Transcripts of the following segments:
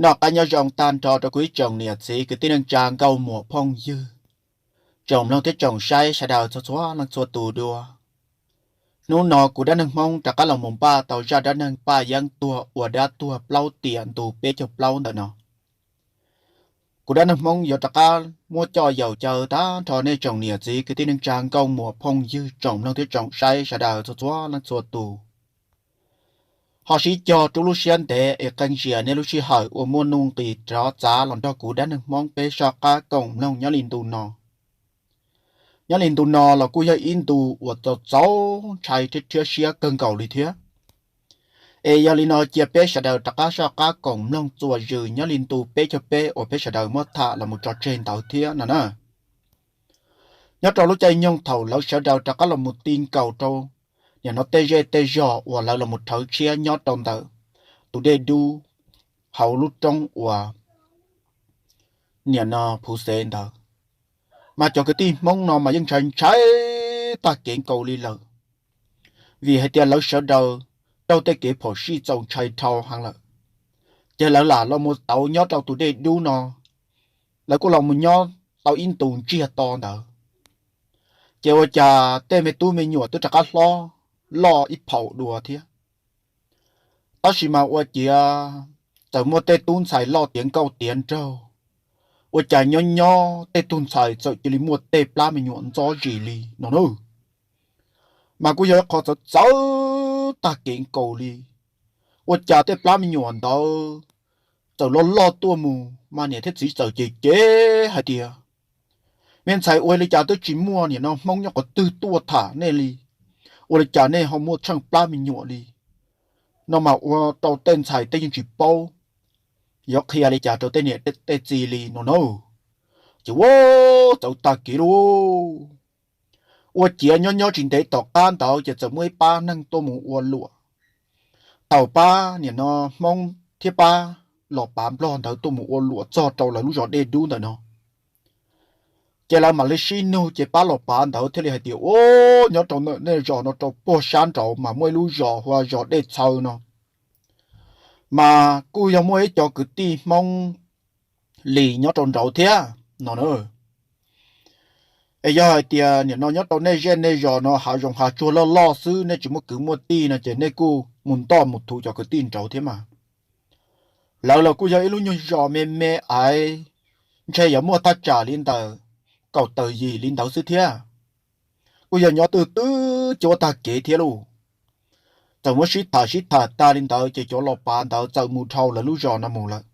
Noj qab nyob zoo tag nrho rau kuv ib tsoom niam txiv kwv tij neej tsa nkauj muam phooj ywg, tsoom mloog thiab tsoom saib sawv daws txhua txhua leej txhua tus dua. Hnub no kuv dab neeg Hmoob rov qab los mus npaj tau zaj dab neeg Paj Yeeb tuag ua dab tuag plaub tiam ntu peb caug plaub ntawm no. Kuv dab neeg Hmoob yuav rov qab muab coj yaum caw tag nrho nej tsoom niam txiv kwv tij neej tsa nkauj muam phooj ywg tsoom mloog thiab tsoom saib sawv daws txhua txhua leej txhua tus ho sib cog rub lub siab ntev es qee zias nej lub sij hawm uas muaj nuj nqis rov txav los nrog kuv dab neeg Hmoob peb soj qab koom mloog nyob li ntu no. Nyob li ntu no los kuj yog ib ntu uas txaus txaus ntshai thiab rhiab siab kawg nkaus li thiab. Es yog li no cia peb sawv daws rov qab soj qab koom mloog txuas zws nyob li ntu peb caug peb uas peb sawv daws muab tham los mus tso tseg ntawd thiab no na. Nyob rau lub caij nyoog thaum lawv sawv daws rov qab los mus ti nkaus rau nim no tej zej tej zog uas lawv los mus rhawv tshiab nyob rau ntawm tus dej dub hauv lub roob uas nim no Phuv Xev ntawd, mas cov kwv tij Hmoob no mas yeej ntshai ntshai tag kev nkaus li lawm, vim hais tias lawv sawv daws raug tej kev phom sij txaus ntshai dhau heev lawm. Ces lawv lam los mus tauv nyob rau tus dej dub no, lawv kuj los mus nyob tau ib ntus ntsiag to ntawd, ces ua cas tej me tub me nyuam twb rov qab hlob loj ib phaum dua thiab. Tab sis mas ua ciav txawm muaj tej tub ntxhais loj tiav nkauj tiav nraug, ua cas nyob nyob tej tug ntxhais txawm cia li muaj tej plab me nyuam ntxob zis li no na. Mas kuj yog ib qho txawv txawv tag kev nkaus li. Ua cas tej plab me nyuam ntawd txawm loj loj tuaj mus mas niam thiab txiv txawm cem cem hais tias, me ntxhais ua li cas twb tsis muaj nim no Hmoob nyob qhov twg tuaj tham nej li, ua li cas nej ho muaj tsheej plab me nyuam li no mas ua rau tej ntxhais tej yeej tsis paub yuav qhia li cas rau tej niam tej txiv li no na. Ces ua txawv tag kev lauj. Ua ciav nyob nyob tsis ntev tom qab ntawd ces txawm muaj ib pab neeg tuaj mus ua luam, thaum pab nim no Hmoob thiab pab los pav Nplog ntawd tuaj mus ua luam txog rau lawv lub zos Dej Dub ntawm no, ces lawv mam li sib nug ces pab los pav ntawd thiaj li hais tias, Ua, nyob rau nej zos no rau puag sab nraud mas muaj ib lub zos hu ua zos Dej Txhaw no, mas kuj yog muaj ib co kwv tij Hmoob Lis nyob rau nraud thiab no na. Es yog hais tias nim no nyob rau nej zej nej zos no hav zoov hav tsuag loj loj xwb, nej tsis muaj kwv muaj tij no ces nej kuj mus ntoj mus thuv cov kwv tij nraud thiab mas. Lawv los kuj yog ib lub nyuag zos me me aiv, ntshe yuav muaj thaj tsam li ntawm kaum tawm yim li ntawd xwb thiab. Kuj yog nyob twb twb cuab tag kev thiab lauj. Txawm muab sib tham sib tham tag li ntawd ces cov los pav ntawd txawm mus dhau lawv lub zos no mus lawm,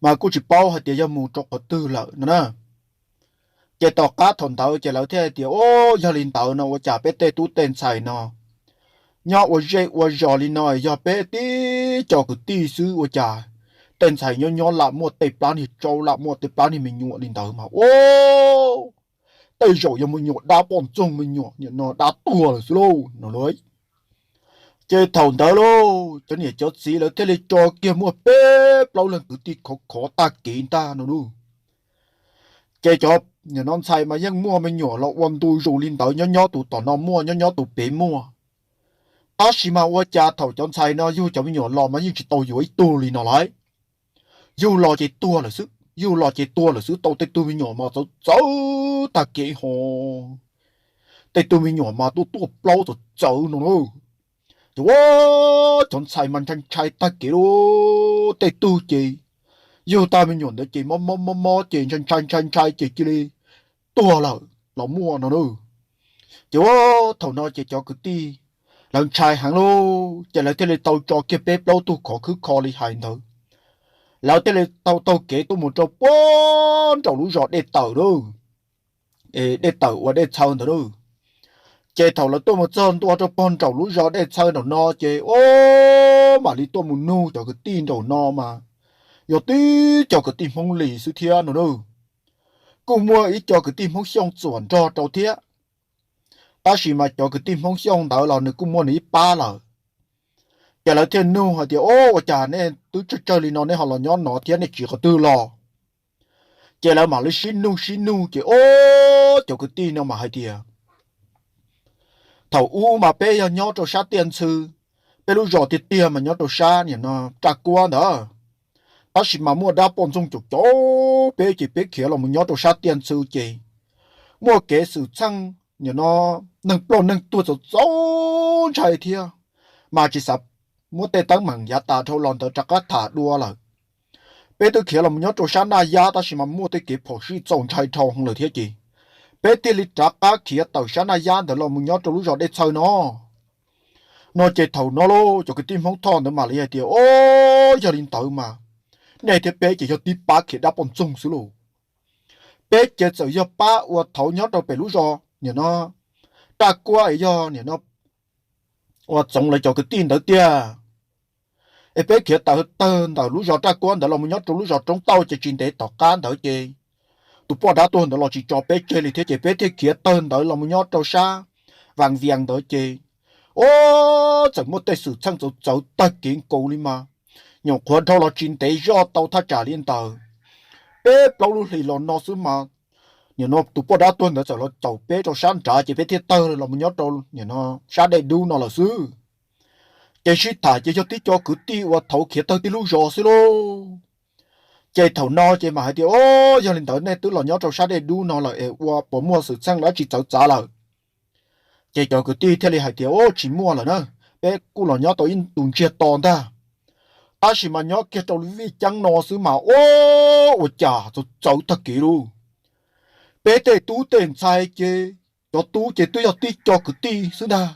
mas kuj tsis paub hais tias yog mus rau qhov twg lawm no na. Ces tom qab thaum ntawd ces lawv thiaj hais tias, Ua, yog li ntawd no ua cas peb tej tub tej ntxhais no nyob ua zej ua zos li no, yog peb tib co kwv tij xwb ua cas tej ntxhais nyob nyob lam muaj tej plab niag tsaub, lam muaj tej plab niag me nyuam li ntawd mas ua tej zaum yog me nyuam dab poj ntxoog me nyuam nim no dab tuag lawm xwb lauj no lauj. Ces thaum ntawd lauj cov niam cov txiv lawv thiaj li tso kiag muaj peb plaub leeg kwv tij khov khov tag kev ntag no lauj. Ces cov nim no ntxhais mas yeej muaj me nyuam los ua ntu zus li ntawd, nyob nyob tus tom no muaj, nyob nyob tus pem muaj. Tab sis mas ua cas thaum cov ntxhais no yug cov me nyuam los mas yeej tsis tau yuav ib tug li no lauj. Yug los ces tuag lawm xwb, yug los ces tuag lawm xwb, tau tej tug me nyuam mas txawv txawv tag kev ho, tej tug me nyuam mas tuaj tuaj plaub txawv txawv no na. Ces ua cov ntxhais mas ntshai ntshai tag kev lauj, tej tug ces yug tag me nyuam ntawd ces mob mob mob mob ces ntshai ntshai ntshai ntshai ces cia li tuag lawm los muaj no na. Ces ua thaum no ces cov kwv tij lawv ntshai heev lauj, ces lawv thiaj li tau tso kiag peb plaub tug khov khwb kho li hais ntawd. Lawv thiaj li tau taug kev tuaj mus rau puag nraum lub zos Dej Tawm lauj, Dej Tawm ua Dej Txhaw ntawd lauj. Ces thaum lawv tuaj mus txog ntua rau puag nraum lub zos Dej Txhaw nraum no ces ua mam li tuaj mus nug cov kwv tij nraum no mas yog tib co kwv tij Hmoob Lis xwb thiab no lauj. Kuj muaj ib co kwv tij Hmoob Xyooj txuam nrog rau thiab, tab sis mas cov kwv tij Hmoob Xyooj ntawd los nws kuj muaj nws ib pab lawm. Ces lawv thiaj nug hais tias, Ua, ua cas nej twb tsawg tsawg li no nej ho los nyob no thiab nej tsiv qhov twg los? Ces lawv mam li sib nug sib nug ces ua cov kwv tij no mas hais tias, Thaum ub mas peb yog nyob rau sab Tiaj Ntxhw, peb lub zos tiag tiag mas nyob rau sab nim no Raj Kuab ntawd. Tab sis mas muaj dab poj ntxoog caum caum peb ces peb khiav los mus nyob rau sab tiaj ntxhw ces muaj kev xwm txheej nim no neeg ploj neeg tuag txaus txaus ntshai thiab, mas tsis xav muab tej teeb meem yav tas dhau los ntawd rov qab tham dua lawm. Peb twb khiav los mus nyob rau sab Naj Yab tab sis mas muaj tej kev phom sij txaus ntshai dhau lawm thiab ces peb thiaj li rov qab khiav tawm sab Naj Yab ntawd los mus nyob rau lub zos Dej Txhawj no. No ces thaum no lauj, cov kwv tij Hmoob Thoj ntawd mam li hais tias, Au, yog li ntawd mas nej thiab peb ces yog tib pab khiav dab poj ntxoog xwb lauj. Peb ces txawm yog pab uas thaum nyob rau pem lub zos nim no Raj Kuab es yog nim no uas Txoov lawv cov kwv tij ntawd tiag. Es peb khiav tawm tawg ntawm lub zos Raj Kuab ntawd los mus nyob rau lub zos Roob Tauj ces tsis ntev tom qab ntawd ces tus poj dab tuag ntawd los tsis tso peb tseg li thiab ces peb thiaj khiav tawg ntawd los mus nyob rau sab Vaj Vias ntawd ces, au, txawm muaj tej xwm txheej txawv txawv tag kev nkaus li mas nyuam qhuav dhau los tsis ntev zoj tau thaj tsam li ntawd peb plaub lub hlis los no xwb mas nim no tus poj dab tuag ntawd txawm los caum peb rau sab nrad ces peb thiaj tawg los mus nyob rau nim no sab Dej Dub no lawm xwb. Ces sib tham ces yog tib co kwv tij uas thaum khiav tawg tib lub zos xwb lauj. Ces thaum no ces mam hais tias, Au, yog li ntawd nej twb los nyob rau sab Dej Dub no lawm es ua puas muaj xwm txheej dab tsi txawv txav lawm? Ces cov kwv tij thiaj li hais tias, Au, tsis muaj lawm na, peb kuj los nyob tau ib ntus ntsiag to ntag, tab sis mas nyob kiag rau lub vij ceeb no xwb mas, au, ua cas txawv txawv tag kev lauj. Peb tej tub tej ntxhais ces cov tub ces twb yog tib co kwv tij xwb ntag,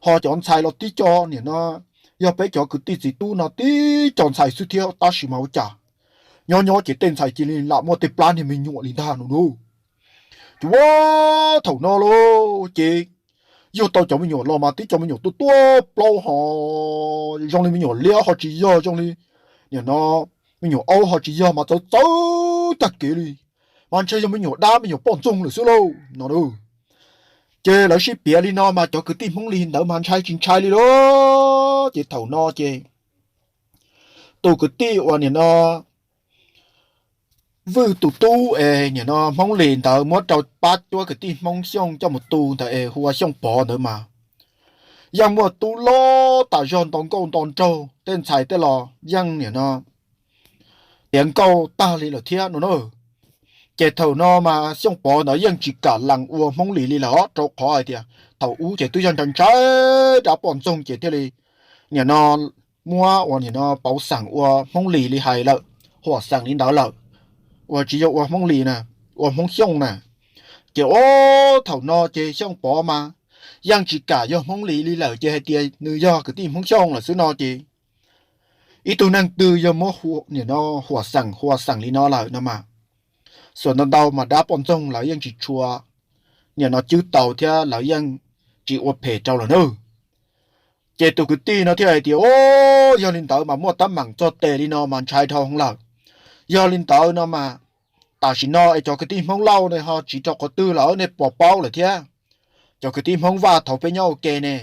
ho cov ntxhais los tib co nim no yog peb cov kwv tij txiv tub no tib co ntxhais xwb thiab tab sis mas ua cas nyob nyob ces tej ntxhais cia li lam muaj tej plab niag me nyuam li ntag no lauj. Ces ua thaum no lauj ces yug tau cov me nyuam los mas tib co me nyuam tuaj tuaj plaub ho zoo li me nyuam liab ho tsis yog, zoo li nim no me nyuam aub ho tsis yog mas txawv txawv tag kev li, mas ntshai yog me nyuam dab me nyuam poj ntxoog lawm xwb lauj no. Ces lawv sib piav li no mas cov kwv tij Hmoob Lis ntawd mas ntshai tsis ntshai li lauj. Ces thaum no ces tus kwv tij uas nim no Vwj tus tub es nim no Hmoob Lis ntawd muab rau pab cuab kwv tij Hmoob Xyooj coj mus tu ntawd es hu ua Xyooj Pov ntawd mas yeej muaj tub loj tas zog nto nkauj nto nraug, tej ntxhais tej los yeej nim no tiav nkauj tag li lawm thiab no na. Ces thaum no mas Xyooj Pov ntawd yeej tsis kam lees ua Hmoob Lis li lawm os, rau qhov hais tias thaum ub ces twb yog ntshai ntshai dab poj ntxoog ces thiaj li nim no muab ua nim no pauv xeem ua Hmoob Lis li hais lawm, huam xeem li ntawd lawm, uas tsis yog ua Hmoob Lis na, ua Hmoob Xyooj na. Ces ua thaum no ces Xyooj Pov mas yeej tsis kam yog Hmoob Lis li lawm ces hais tias nws yog kwv tij Hmoob Xyooj lawm xwb no ces ib tug neeg twg yog muab nim no huam xeem huam xeem li no lawm no mas xuas ntau ntau mas dab poj ntxoog lawv yeej tsis tshua nim no cwb tau thiab lawv yeej tsis ua phem rau lawm nawb. Ces tus kwv tij no thiaj hais tias, Au, yog li ntawd mas muaj teeb meem txog tes li no mas ntshai dhau hwv lawm. Yog li ntawd no mas tam sim no es cov kwv tij Hmoob Lauj ne ho tsiv rau qhov twg lawm nej puas paub lawm thiab? Cov kwv tij Hmoob Vaj thaum peb nyob ua ke ne,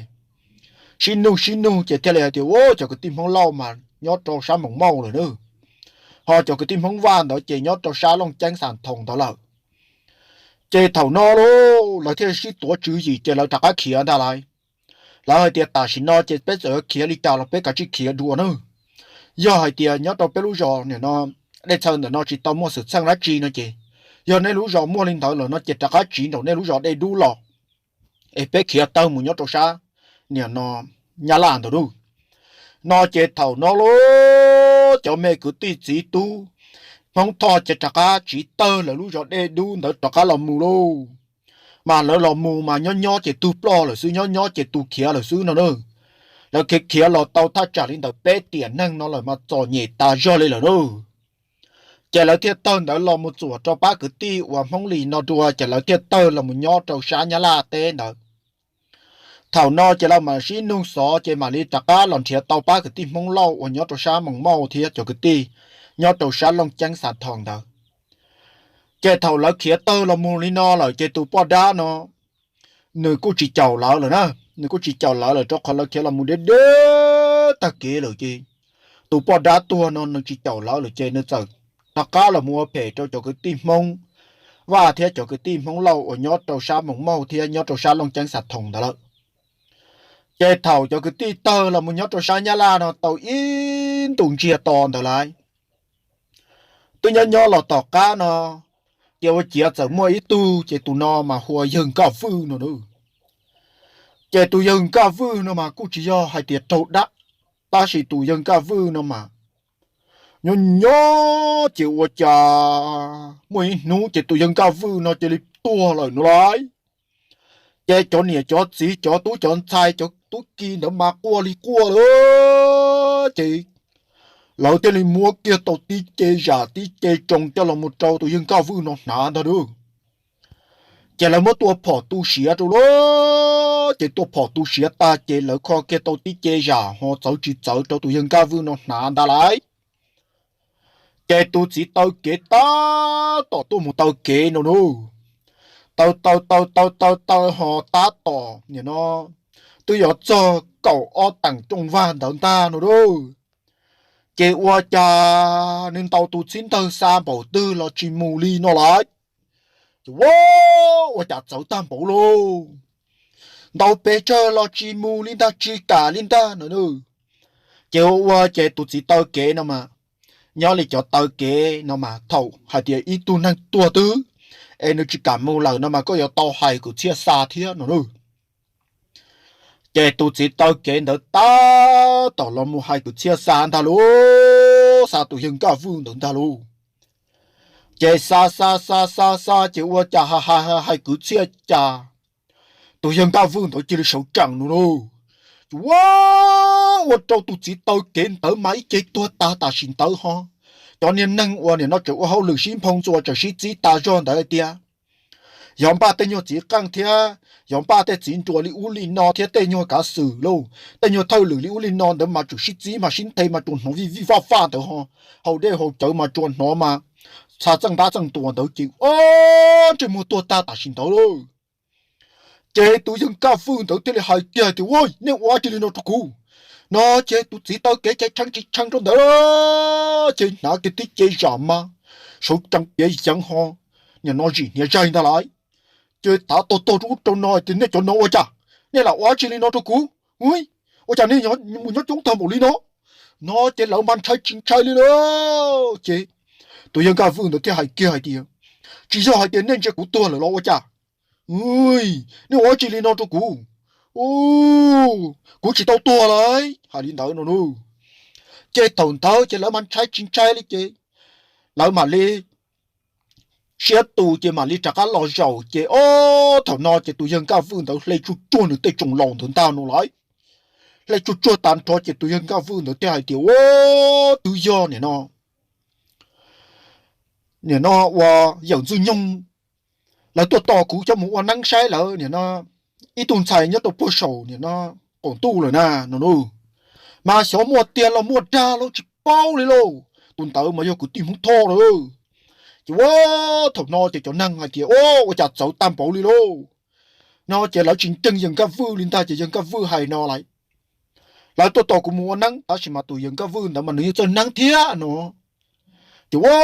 sib nug sib nug ces thiaj li hais tias, Au, cov kwv tij Hmoob Lauj mas nyob rau sab Moos Mauj lawm nawb, ho cov kwv tij Hmoob Vaj ntawd ces nyob rau sab Looj Ceeb Xas Thoos ntawd lawm. Ces thaum no lauj lawv thiaj sib tuav tswv yim ces lawv rov qab khiav ntag lauj. Lawv hais tias tam sim no ces peb txawm yuav khiav li cas los peb kav tsij khiav dua nawb. Yog hais tias nyob rau peb lub zos nim no Dej Txhawj ntawm no tsis tau muaj xwm txheej dab tsi no ces yog nej lub zos muaj li ntawd lawm no ces rov qab tsiv nraum nej lub zos Dej Dub los es peb khiav tawg mus nyob rau sab nim no Nyab Laj ntawd lauj. No ces thaum no lauj cov me kwv tij txiv tub Hmoob Thoj ces rov qab tsiv tawg lawv lub zos Dej Dub ntawd rov qab los mus lauj. Mas lawv los mus mas nyob nyob ces tug ploj lawm xwb, nyob nyob ces tus khiav lawm xwb no na. Lawv khiav khiav los tau thaj tsam li ntawm peb tiam neeg no lawm mas txom nyem tas zog li lawm na. Ces lawv thiaj tawg ntawd los mus txuam rau pab kwv tij uas Hmoob Lis no dua ces lawv thiaj tawg los mus nyob rau sab Nyab Laj teb ntawd. Thaum no ces lawv mam sib nug xov ces mam li rov qab los nrhiav tau pab kwv tij Hmoob Lauj uas nyob rau sab Moos Mauj thiab cov kwv tij nyob rau sab Looj Ceeb Xas Thoos ntawd. Ces thaum lawv khiav tawg los mus li no lawm ces tus poj dab no nws kuj tsis caum lawv lawm na, nws kuj tsis caum lawv lawm rau qhov lawv khiav los mus deb deb tag kev lawm ces tus poj dab tuag no nws tsis caum lawv lawm ces nws txawm rov qab los mus ua phem rau cov kwv tij Hmoob Vaj thiab cov kwv tij Hmoob Lauj uas nyob rau sab Moos Mauj thiab nyob rau sab Looj Ceeb Xas Thoos ntawd lawm. Ces thaum cov kwv tij tawg los mus nyob rau sab Nyab Laj no tau ib ntus ntsiag to ntawd lauj, Twb nyob nyob los tom qab no, ces ua ciav txawm muaj ib tug, ces tus no mas hu ua yawg Nkaj Vwj no na. Ces tus yawg Nkaj Vwj no mas kuj tsis yog hais tias raug dab, tab sis tus yawg Nkaj Vwj no mas nyob nyob ces ua cas muaj ib hnub ces tus yawg Nkaj Vwj no cia li tuag lawm no lauj. Ces cov niam cov txiv cov tub cov ntxhais cov tub ki ntawd mas quaj li quaj lawm, ces lawv thiaj li muab kiag tau tib ce zam tib ce tsoos coj los mus rau tus yawg Nkaj Vwj no hnav ntag lauj. Ces lawv muab tua phom tu siav rau lauj, ces tua phom tu siav tag ces lawv kho kiag tau tib ce zam ho txawv tsis txawv rau tus yawg Nkaj Vwj no hnav ntag lauj. Ces tus txiv taw kev tab tom tuaj mus taw kev no na, taw taw taw taw taw taw ho tab tom nim no twb yuav txog kaum ob teem rooj vag ntawd ntag no lauj. Ces ua cas nws ntaus tus txhib ntawg xa npaum twg los tsis mus li no lauj. Ces ua, ua cas txawv tag npaum lauj, ntaus pes tsawg los tsis mus li ntag tsis kam li ntag no. Ces ua ua ces tus txiv taw kev no mas, nyob li cov taw kev no mas thaum hais tias ib tug neeg tuag twg es nws tsis kam mus lawm no mas koj yuav tau hais kwv txhiaj xa thiab no na. Ces tus txiv taw kev ntawd tab tom los mus hais kwv txhiaj xa ntag lauj, xa tus yawg Nkaj Vwj ntawd ntag lauj. Ces xa xa xa xa xa ces ua cas hais hais kwv txhiaj cas tus yawg Nkaj Vwj ntawd cia li sawv tsees no lauj. Ua, ua rau tus txiv taw kev ntawd mas ib ce tuag tas tam sim ntawd ho. Cov niag neeg uas nim no tseem ua hauj lwm sib nphoo ntxuas tseem sib txib tas zog ntawd hais tias, yog npaj tej nyuag txiv qeej thiab yog npaj tej txiv nruas li ub li no thiab tej nyuag kav xwm lauj, tej nyuag thawj lwm li ub li no ntawd mas tseem sib txib mas sib nthe mas tsuas hnov vij vij faj faj ntawd ho. Haus dej haus cawv mas tsuas hnov mas txha txeej ntab txeej ntuas ntawd ces, o, ntsej muag tuag tag tam sim ntawd lauj. Ces tus yawg Nkaj Vwj ntawd thiaj li hais kiag tias, ua, nej ua dab tsi li no rau kuv? No ces tus txiv taw kev ces tshee tsis tshee rau ntawd, ces hnav kiag tib ce zam mas sawv tsees piav yeev ho, nim no zim hniav zaig ntag lauj. Ces tav tog tog rau ub rau no tias, nej cov no ua cas, nej lam ua dab tsi li no rau kuv? Ua cas nej mus nyob coob tag npaum li no? No ces lawv mas ntshai tsis ntshai li lauj. Ces tus yawg Nkaj Vwj ntawd thiaj hais kiag hais tias, tsis yog hais tias nej ntsia kuv tuag lawm los ua cas? Nej ua dab tsi li no rau kuv? Kuv tsis tau tuag lauj, hais li ntawd no lauj. Ces thaum ntawd ces lawv mas ntshai tsis ntshai li ces lawv mam li siab tus ces mam li rov qab los zaum ces, o, thaum no ces tus yawg Nkaj Vwj ntawd hle tsuag tsuag nws tej tsoos laus ntawd ntag no lauj. Hle tsuag tsuag tas nrho ces tus yawg Nkaj Vwj ntawd thiaj hais tias, ua, twb yog nim no nim no ua yawm Ntxwg Nyoog lawv tuaj tos kuv coj mus ua neeb saib lawv nim no ib tug ntxhais nyob rau puag saum nim no qaum ntuj lawm na no lauj. Mas xyov muaj tiag los muaj dag lauj tsis paub li lauj, tus ntawd mas yog kwv tij Hmoob Thoj lawm. Ces ua, thaum no ces cov neeg hais tias, ua, ua cas txawv tag npaum li lauj. No ces lawv tsis ntseeg yawg Nkaj Vwj li ntag ces yawg Nkaj Vwj hais no lawm, lawv tuaj tos kuv mus ua neeb tab sis mas tus yawg Nkaj Vwj ntawd mas nws yeej txawj neeb thiab no. Ces ua,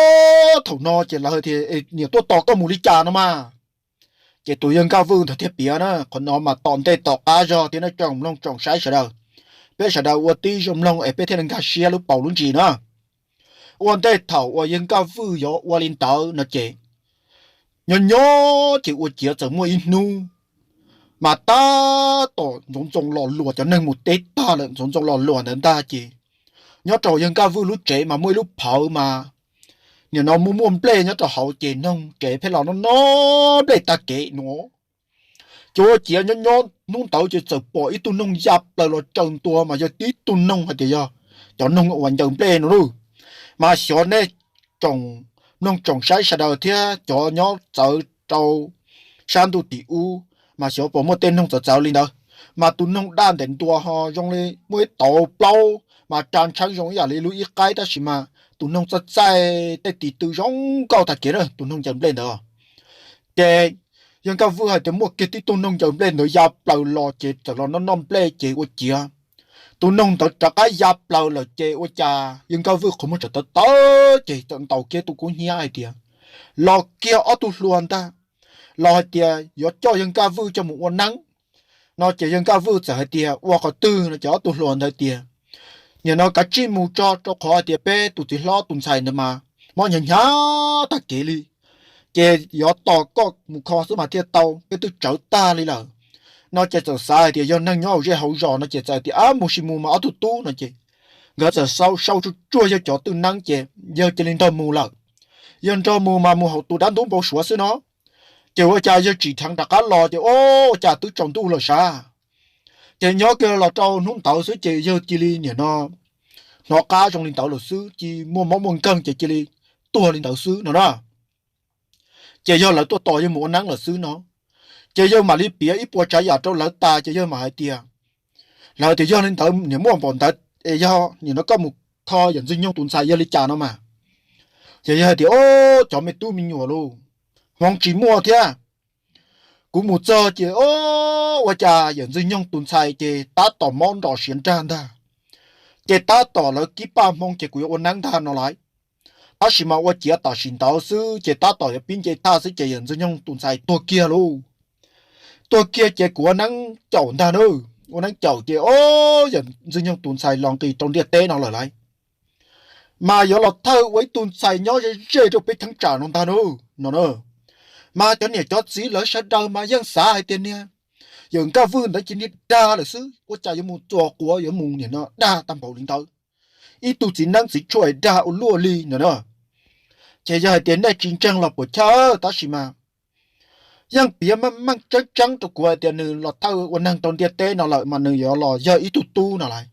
thaum no ces lawv tias, niam tuaj tos koj mus li cas no mas. Ces tus yawg Nkaj Vwj ntawd thiaj piav na, qhov no mas tom ntej tom qab zog thiab nej tsoom mloog tsoom saib sawv daws, peb sawv daws ua tib zoo mloog es peb thiaj li nkag siab lub paus lub ntsis na. Ua ntej thaum uas yawg Nkaj Vwj yuav ua li ntawd no ces nyob nyob ces ua ciav txawm muaj ib hnub mas tab tom ntxoov ntxoo los luas, cov neeg mus teb tag lawm ntxoov ntxoo los luas ntawd ntag ces nyob rau yawg Nkaj Vwj lub tsev mas muaj ib lub phawv mas nim no muaj muaj nplej nyob rau hauv ces noog kev pheej los noj noj nplej tag kev no. Ces ua ciav nyob nyob hnub ntawd ces txawm pom ib tug noog ya plaws los tsaws ntua mas yog tib tug noog hais tias yog cov noog uas ncaws nplej no lauj. Mas xyov nej tsoom mloog tsoom saib sawv daws thiab cov nyob txawv rau sab ntuj tim ub mas xyov puas muaj tej noog txawv txawv li ntawd. Mas tus noog daj ntev ntua ho zoo li muaj ib tauv plaub mas tsa ntsheb zoo ib yam li lub ib qaib tab sis mas tus noog txaij txaij tej tis tw zoo nkauj tag kev na tus noog ncaws nplej ntawd. Ces yawg Nkaj Vwj hais tias muaj kiag tib tug noog ncaws nplej ntawd ya plaws los ces txawm los noj noj nplej ces ua ciav tus noog ntawd rov qab ya plaws lawm ces ua cas yawg Nkaj Vwj qhov muag txawm tawv tawv ces txawm ntaus kiag tus kub hnyiab hais tias los kiag ob tug hluas ntag, los hais tias yuav coj yawg Nkaj Vwj coj mus ua neeb. No ces yawg Nkaj Vwj txawm hais tias ua qhov twg no ces ob tug hluas ntawd tias nim no kav tsij mus tso rau qhov hais tias peb tus txiv hlob tus ntxhais ntawd mas mob hnyav hnyav tag kev li, ces yuav tos koj mus kho xwb mas thiaj tau, peb twb tsawv tag li lawm. No ces txawm xav hais tias yog neeg nyob hauv zej hauv zos no ces txawm tias ab mus sis mus mas ob tug tub no ces nkawd txawm sau sau tsuag tsuag yawg cov twj neeb ces yawg cia li nrog mus lawm. Yawg nrog mus mas mus hauv tus dab ntub npau suav xwb no, ces ua cas yawg tsim dheev rov qab los ces ua cas twb tsaus ntuj lawm sav. Ces nyob kiag los rau hnub ntawd xwb ces yawg cia li nim no hnov qab zoo li ntawd lawm xwb, cia muaj mob muaj nkeeg ces cia li tuag li ntawd xwb no na. Ces yog lawv tuaj tos yawg mus ua neeb lawm xwb no, ces yawg mam li piav ib puas tsav yam rau lawv tas ces yawg mam hais tias, lawv tias yog li ntawd niam muaj npaum ntawd es yog nim no koj mus kho yawm Ntxwg Nyoog tus ntxhais yog li cas no mas. Ces yawg hais tias o, cov me tub me nyuam lauj, hmoov tsis muaj thiab. Kuv mus txog ces o, ua cas yawm Ntxwg Nyoog tus ntxhais ces tab tom mob nrom siav nrag ntag, ces tab tom lawv kib paj hmoov ces kuv yuav ua neeb ntag no lawm. Tab sis mas ua ciav tam sim ntawd xwb ces tab tom yuav pib nce thaj xwb ces yawm Ntxwg Nyoog tus ntxhais tuag kiag lauj. Tuag kiag ces kuv ua neeb caum ntag na, ua neeb caum ces o, yawm Ntxwg Nyoog tus ntxhais los nqis rau ntiaj teb no lawm lauj. Mas yuav los thawj ua ib tug ntxhais nyob ze ze rau peb cheeb tsam no ntag na, no na. Mas cov niam cov txiv lawv sawv daws mas yeej xav hais tias niag yawm Nkaj Vwj ntawd ces niag dag lawm xwb, ua cas yuav mus txuas quav yuav mus nim no dag tag npaum li ntawd, ib tug txiv neeb txiv tshuaj dag ua luaj li no na. Ces yog hais tias nej tsis ntseeg los puas chawj, tab sis mas yeej piav meej meej tseeb tseeb rau kuv hais tias nws los thawj ua neeg rau ntiaj teb no lawm mas nws yuav los yog ib tug tub no lawm.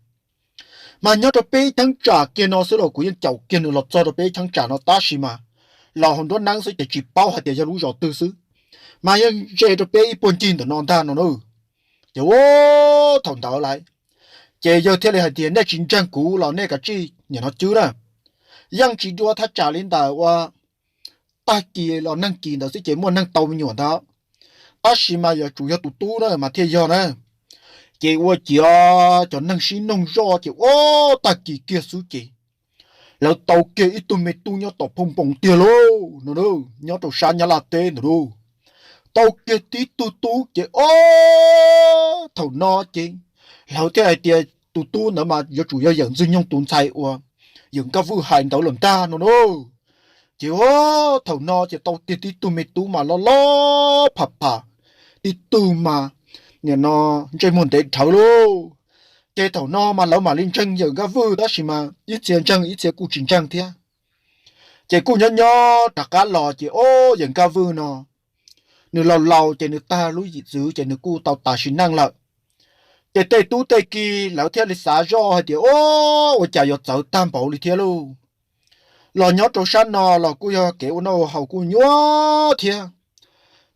Mas nyob rau peb cheeb tsam kiag no xwb los kuv yeej caum kiag nws los txog rau peb cheeb tsam no tab sis mas los hauv nruab neeb xwb ces tsis paub hais tias yog lub zos twg xwb, mas yeej ze rau peb ib puag ncig ntawm no ntag no na. Ces ua thaum ntawd lawm, ces yawg thiaj li hais tias nej tsis ntseeg kuv los nej kav tsij nim no cwb na, yeej tsis dua thaj tsam li ntawm ua tag kis los neeg kis ntawd xwb ces muaj neeg tau me nyuam ntawd, tab sis mas yuav tsum yog tus tub na mas thiaj yog na. Ces ua ciav cov neeg sib noog zoj ces ua tag kis kiag xwb ces lawv tau kiag ib tug me tub nyob tom Phooj Npoos tiag lauj no, nyob rau sab Nyab Laj teb ntawd lauj. Tau kiag tib tug tub ces o, thaum no ces lawv thiaj hais tias tus tub ntawd mas yuav tsum yog yawm Ntxwg Nyoog tus ntxhais uas yawm Nkaj Vwj hais ntawd lawm ntag no na. Ces thaum no ces tau tiag tib tug me tub mas loj loj pham pham, tib tug mas nim no ntsej muag ntev dhawv lauj. Ces thaum no mas lawv mam li ntseeg yawm Nkaj Vwj tab sis mas ib txhia ntseeg ib txhia kuj tsis ntseeg thiab. Ces kuj nyob nyob rov qab los ces o, yawm Nkaj Vwj no nws laus laus ces nws tag lub yim txwv ces nws kuj tau tas sim neej lawm. Ces tej tub tej ki lawv thiaj li xav zoj hais tias o, ua cas yuav txawv tag npaum li thiab lauj. Los nyob rau sab no los kuj yog kev ua noj ua haus kuj nyuaj thiab.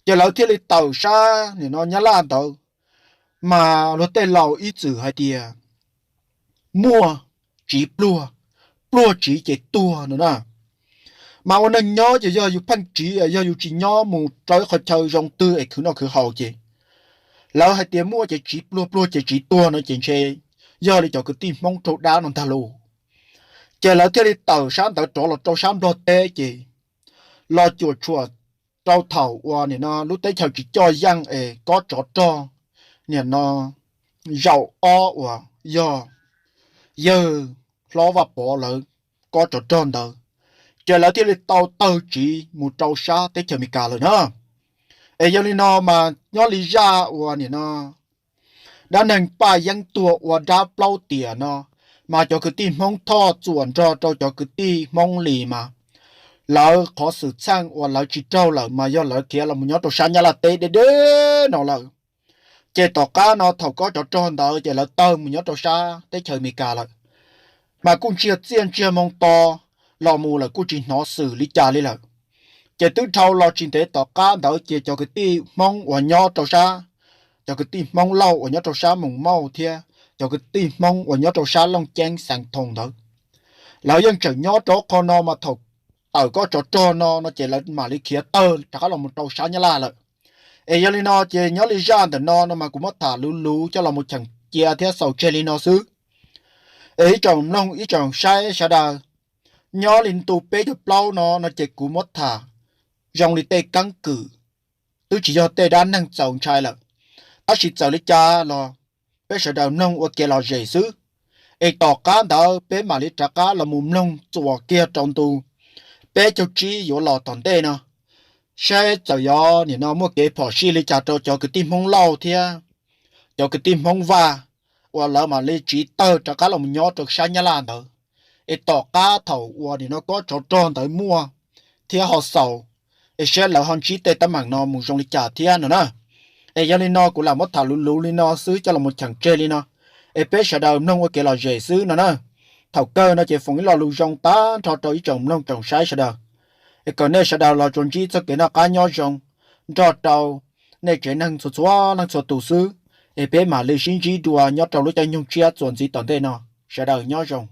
Ces lawv thiaj li tawm sab nim no Nyab Laj ntawd, mas luag tej laus ib txwm hais tias muaj tsiv pluag, pluag tsiv ces tuag no na. Mas ua neeg nyob ces yog yus pheej tsiv, yog yus tsis nyob mus rau ib qhov chaw zoo twg es khwv noj khwv haus ces lawv hais tias muaj ces tsiv pluag, pluag ces tsiv tuag no ces ntshe yog li cov kwv tij Hmoob raug dab no ntag lauj. Ces lawv thiaj li tawm sab ntawd rov los rau sab Nplog teb ces los cuam tshuam rau thaum uas nim no lub teb chaws tsis coj yeej es kob tsov rog nim no zaum ob uas yog yawg hlob Vaj Pov lawv kob tsov rog ntawd, ces lawv thiaj li tau tawg tsiv mus rau sab teb chaws Amelikas lawm na. Es yog li no mas nyob li zaj uas nim no dab neeg Paj Yeeb tuag ua dab plaub tiam no, mas cov kwv tij Hmoob Thoj txuam nrog rau cov kwv tij Hmoob Lis mas lawv qhov xwm txheej uas lawv tsis raug lawm mas yog lawv khiav los mus nyob rau sab Nyab Laj teb deb deb no lawm. Ces tom qab no thaum kob tsov rog ntawd ces lawv tawg mus nyob rau sab teb chaws Amelikas lawm. Mas kuj ntsiag txiaj ntsiag moo to, los mus lawm kuj tsis hnov xwm li cas li lawm. Ces twb dhau los tsis ntev tom qab ntawd ces cov kwv tij Hmoob uas nyob rau sab, cov kwv tij Hmoob Lauj uas nyob rau sab Moos Mauj thiab cov kwv tij Hmoob uas nyob rau sab Looj Ceeb Xeev Thoos ntawd, lawv yeej tseem nyob rau qhov no mas thaum tawm kob tsov rog no no ces lawv mam li khiav tawg rov qab los mus rau sab Nyab Laj lawm. Es yog li no ces nyob li zaj ntawm no no mas kuv muab tham luv luv coj los mus cheem cia thiab xaus tseg li no xwb. Es ib tsoom mloog ib tsoom saib sawv daws, nyob li ntu peb caug plaub no no ces kuv muab tham zoo li tej keeb kwm, twb tsis yog tej dab neeg txaus ntshai lawm. Tab sis txawm li cas los peb sawv daws mloog ua kev lom zem xwb. Es tom qab ntawd peb mam li rov qab los mus mloog txuas kiag rau ntu peb caug tsib yuav los tom ntej no, saib txawm yog nim no muaj kev phom sij li cas rau cov kwv tij Hmoob Lauj thiab cov kwv tij Hmoob Vaj uas lawv mam li tsiv tawg rov qab los nyob rau sab Nyab Laj ntawd, es tom qab thaum uas nim no kob tsov rog ntawd muaj thiab ho xaus, es saib lawv ho ntsib tej teeb meem no mus zoo li cas thiab no na. Es yog li no kuv lam muab tham luv luv li no xwb coj los cheem tseg li no, es peb sawv daws mloog ua kev lom zem xwb no na. Thaum kawg no ces foom ib lo lus zoo tag nrho rau ib tsoom mloog tsoom saib sawv daws, es kom nej sawv daws los tsuas ntsib txoj kev noj qab nyob zoo nrog rau nej tsev neeg txhua txhua leej txhua tus xwb, es peb mam li sib ntsib dua nyob rau lub caij nyoog tshiab txuas ntxiv tom ntej no. Sawv daws nyob zoo.